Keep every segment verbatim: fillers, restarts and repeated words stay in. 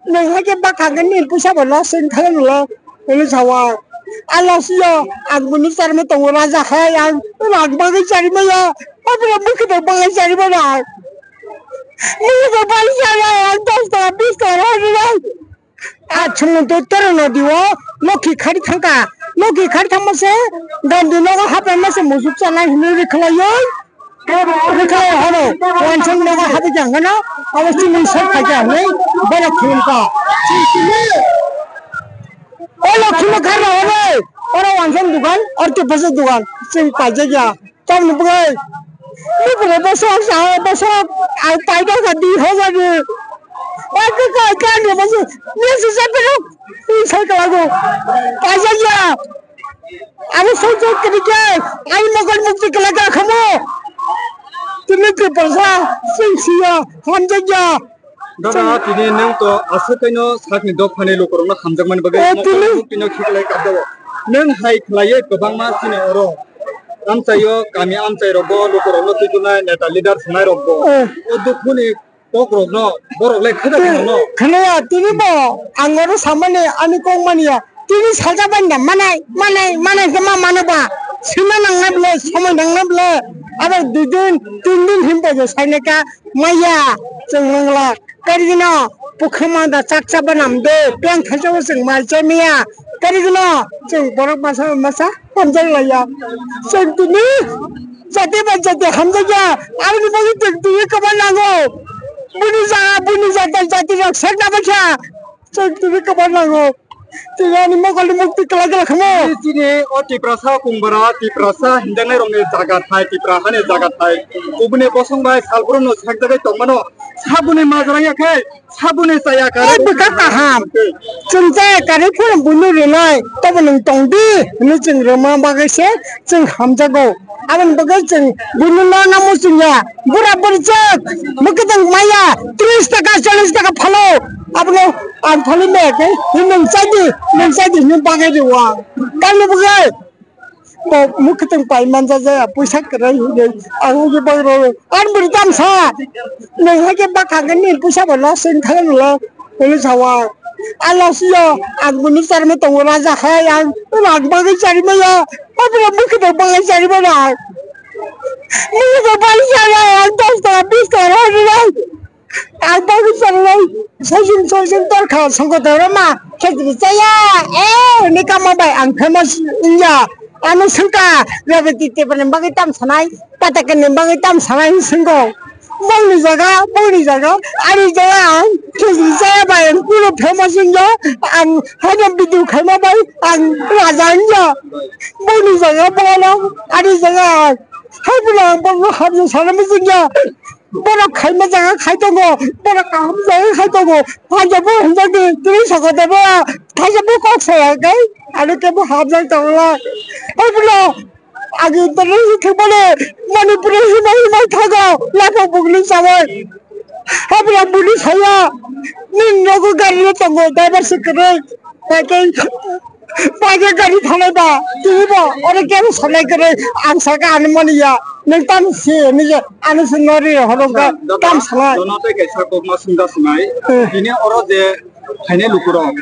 Nwng hai khe bwkha khe nini puisa bo loss wng thangwi nw lo, hwnwi sa o ang. A loss yo, ang bini charwmwi tongo raja hai, ang rang bagwi charwmaya, aboni mwkhwtwng bagwi charwmani ang. Mwkhwtwng bagwi charwmani ang dos taka, bis taka rw rwnai. A chwngno to tero nodi o lokhi khari thangkha, lokhi khari thangma se gandi nogo hapnaima se musuk chanai hwnwi rwkhlaiwi. Rwkha horo, wansuk nogo habwi khe ang gana, abo chini sak phai khe ang nai, bono khulum kha. O lokhi no kharna horo, oro wansuk dukan, oro tei bwswk dukan, chwng paijak ya. Tamni bwkhai, ni bwrwi bwswk sa, bwswk, ang paida kha di hajani. Oi khe kai kani bwswk, ni se se bwrwi, ni sai kalago. Paijak ya. Abo sojak kini khe, ani mokol mukti kala kha khamo. Tini Tiprasa, sing siya, hamjak ya. Dada, tini nwng to aswk kaino sakni dophani lukurokno hamjakmani bagwi, eh, mokol tini mukti no khiklai kabjago. Nwng hai khlaiwi kwbangma chini oro amchaio, kami amchai rogo lukurokno twikunai neta leader swnai rokbo, eh, o dukhuni kokrokno borok lai kheda kheno no. Khwnaya, tini bo ang oro samani ani kok mania. Tini salsa banda manai, manai, manai khe ma mano ba. Sima nang na bwle, somoi nang na bwle. Abo dui din, tin din him bo je sai na ka maya, chwng mangla. Kari gino, pukha ma da chak cha ba nam de, peng thaisa o chwng mai cha miya. Kari gino, chwng borok masa, masa. Hamjak laiya. Chwng tini jati bai jati hamjak ya. Aboni bagwi chwng tini kwbang nango. Buni jaga, buni jata, jati rok sekna bai kha. Chwng tini kwbang nango. Tini ani mokol ni mukti kwlai kwlai khamo. Chini o Tiprasa kungbara, Tiprasa hinjaknai rokni jaga thai, Tipra hani jaga thai. Kubuni bosong bai salbrum no sekjagwi tongmano. Sabuni majra ya khai. Sabuni chaya kare. Eh, bwkha kaham. Chwng chaya kare phano buino rwnai. Tobo nwng tong di hwnwi chwng rwma bagwi se chwng hamjago. Aboni bagwi chwng buino no namo chwngya. Bura bwrwchwk mwkhwtwng maya tris taka, chollis taka phalo. Abono ang phali maya khe nwng chai di, nwng chai di hwnwi bagwi rwo ang. Tamni bagwi. Bo mwkhwtwng pai manja jaya, puisa kwrwi hwnwi ang ugwi bagwi rw-, ani bwrwi tamsa. Nwng hai khe bwkha khe nini puisa bo loss wng thangwi nw lo, hwnwi sa o ang. A loss yo, ang bini charwmwi tongo raja hai, ang rang bagwi charwmaya, aboni mwkhwtwng bagwi charwmani ang. Mwkhwtwng bagwi charwmaya, ang dos taka, bis taka rw rwnai. Ang bagwi changnai saichung saichung torkha songkotoro ma khejri chaya, eh, hwnwi kama bai ang famous wngya. Ano swngkha, Rebeti Tiprani bagwi tam sanai, Patakani bagwi tam sanai hwnwi swngkho. Bongni jaga, bongni jaga, ani jaga ang khejri chaya bai ang puro famous wngya. Ang haino video khaima bai ang raja wngya. Bongni jaga bono, ani jaga ang. Hai bono ang bongno hamjak sana muchungya. Borok khaima jaga khai tongo, borok kaham jaga khai tongo. Thaisa bo hinjak di, tini saka de bo, thaisa bo kok saya kai, ano kebo hamjak tongla. Hai bono, agi tini thik bole, Manipur himai himai thago, lapha bugni sawai. Hai bono buni saya, nini nogo gari tongo, driver se kwrwi. Paikhe gari thanai ba, tini bo oro kebo sanai kwrwi, ang saka ani mani ya, nwng tam si, nije, ani se nori horo ga, tam sanai. Jono tei kaisa kokma sungja swnai. Eh. Tini oro je phainai lukurok,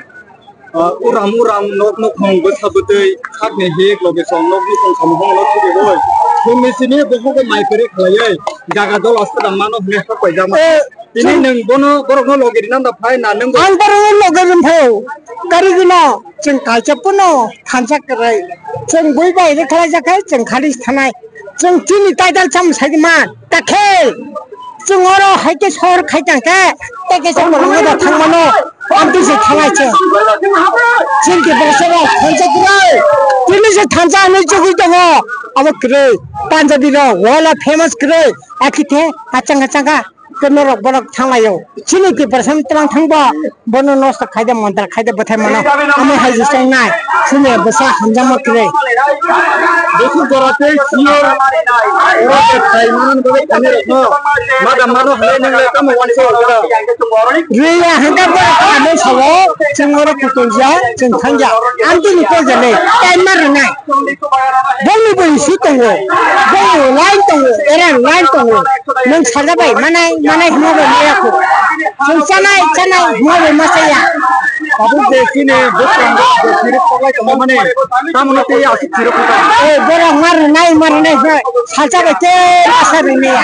ah, uram uram nok nukhung bwsa bwtwi, sakni hik loge song nok nukhung samung hwnwi thubigwi. Bumni simi bukhukgo mai kwrwi khlaiwi, jaga dol aste dang mano hwnwi hak paijama. Eh. Tini nwng bono borokno logi rina da phai na nwng bo. Ang borokno logi rin phai o. Kari gino chwng kaisa pono thansa kwrwi. Chwng bui bai rwkhlai jak khai chwng khali thanai. Chwng chini title cham sai man. Ta khe chwng oro hai khe sor khai tang khe. Ta khe sa borokno da thang mano. Ang twi se thanai chwng. Chwng ke borok sabo thansa kwrwi. Tini se thansa hinwi chugui tongo. Abo kwrwi. Punjabi rok wala famous kwrwi. Akithe achang achang kha. Khe norok borok thanglaio. Chini Tiprasa twlang thangba, bono nosto khaide, montra khaide, bwthai mano. Amo hai jisong nai. Chini bwsa hamjakma kwrwi. Bwswk jora tei senior oro khe khai manani bagwi thani rokno. Madam mano hai nang le tamo wansa oro. Riya hangka borok kamo sawo, chwng oro kukulja, chwng thangja. Amtini kolja le, time ma rwnai. Bongni bo isi tongo, bongni line tongo, era line tongo. Nwng sajabai, manai, manai hwnma bai maya kho. Chwng chanai, chanai, hwnwi ma chaya. Tabuk je chini bwskango je chirwk koklai tongmani, tamoni tei aswk chirwk koklai. Eh, borok ma rwnai, ma rwnai hwnwi salsa bai khe masa rwmaya.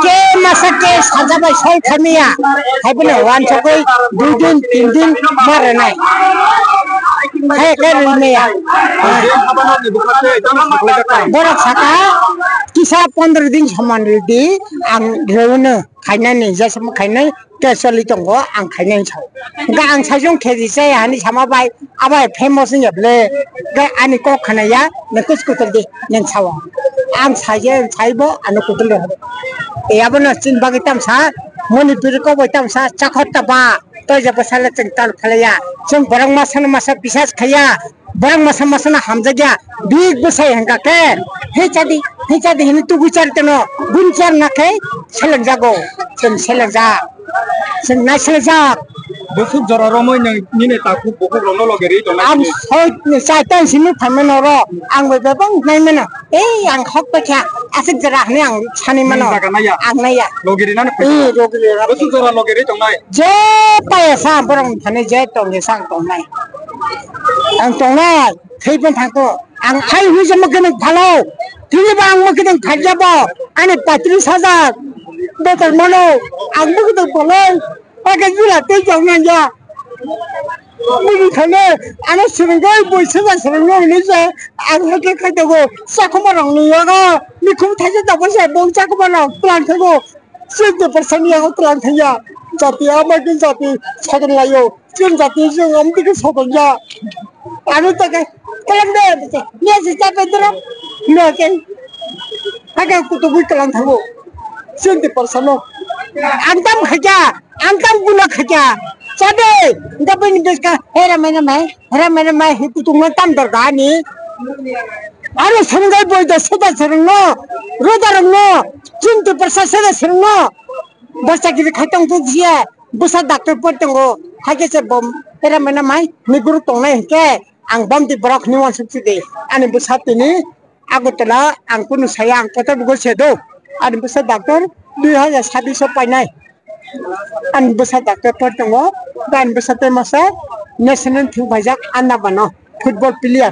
Khe masa khe salsa bai soi khamaya. Hai bono wansugwi dui din, tin din ma rwnai. Hai khe rwmaya. Borok saka kisa pondro din soman rwdi, ang rwno khainani, jesamo khainai. Tei choli tongo, ang khainai sao. Hwnkhe ang sajung kheji se hani sama bai, abai famous wngya ble. Hwnkhe ani kok khnaya, nang kus kutul di, nang sao. Ang saye, saibo, ano kutul di. E abono chin bagwi tamsa, moni piri kok bai tamsa, chakhor ta ba, to je bwsala chwng tal khlaya. Chwng borok masa no masa bisas khaya, Borok masa masa no hamjakya, big bwsai hwnkha khe, "Hei chadi, hei chadi," hinwi tubui char teno, bun char na khe selengjago, chwng selengjak, chwng nai selengjak. Bwswk jora romwi nwng nini takhuk bukhuk rokno loge rwi tongnai Ang sini? Soi chaitan simi phaimano ro, ang bai bebak naimano, ei ang hok paikha, aswk jora hinwi ang sani mano. Nwng jaga naiya? Ang naiya. Loge rwi nani Eh, phaikha? Loge rwi nani. Bwswk jora loge rwi tongnai? Je paya sa borok ni thani je tongni sang tongnai. Ang tongnai, thwi pon thangko. Ang ai hui je mokhe nang phalo. Tini ba ang mokhe nang phaijabo. Ani patris hajar. Betar mano. Ang mokhe nang phalai. Pakai jula tei jong nang ya. Mini thane, ano sirengoi boi sida sirengoi ni je. Ang hake khai dago. Sakoma rong ni yaga. Mikhum thaisa dago se. Bong sakoma rong. Plan thago. Chini percent yago tlang thangya. Jati ama ke jati sagan layo. Chini jati jeng am dike sagan ya. Anu ta ke tlang de. Ni si ta pe dro. No ke. Hake kutu bui tlang thango. Chini percent no. Ang tam khaja. Ang tam guna khaja. Sabe. Dabe ni beska. Hera mena mai. Hera mena mai. Kutu ngan tam dor gani. Aro songdai boi da soda serengno, roda rokno, chintu prasa soda serengno, bwsa giri khaitong tu jia, bwsa doctor por tongo, haike se bom, era mena mai, ni guru tongnai hwnkhe, ang bom di borok ni wansuk si di, ani bwsa tini, Agartala, ang kunu saya, ang kotor bugo se do, ani bwsa doctor, dui hajar sabbish o painai. Ani bwsa doctor por tongo, ani bwsa tei masa national thung paijak anna bano football player.